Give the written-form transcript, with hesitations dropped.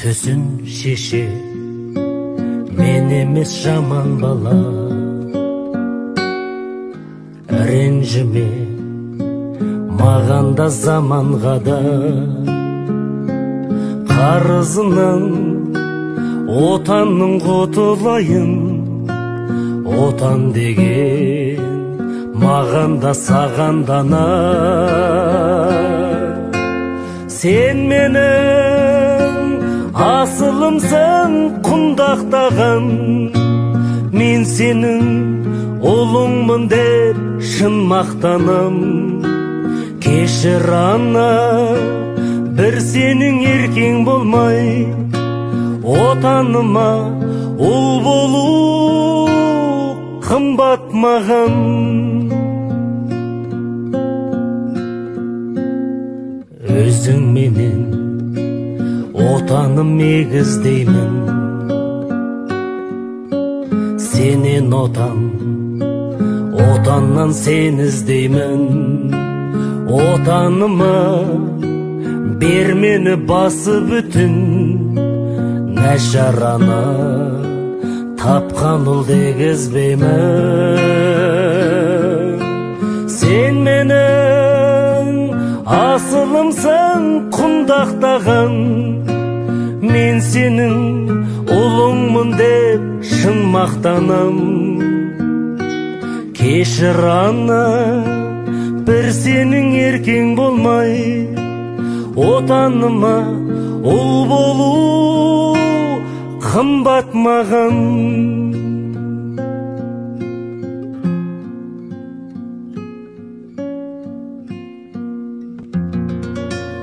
Түсін шеше, мен емес жаман бала. Ренжіме, маған да заманға да. Қарызынан отанның құтылайын. Отан деген маған да саған да ана. Сен менің асылымсың құндақтаған, мен сенің ұлыңмын деп шын мақтанам. Кешір ана, бір сенің еркең болмай, отаныма ұл болу қымбат маған. Өзің менен отаным егіздеймін, сенен отан, отаннан сен іздеймін. Отаныма бер мені басы бүтін, нашар ана тапқан ұл дегізбеймін. Сен менің асылымсың құндақтаған, мен сенің ұлыңмын деп шын мақтанам. Кешір ана, бір сенің еркең болмай, отаныма ұл болу қымбат маған.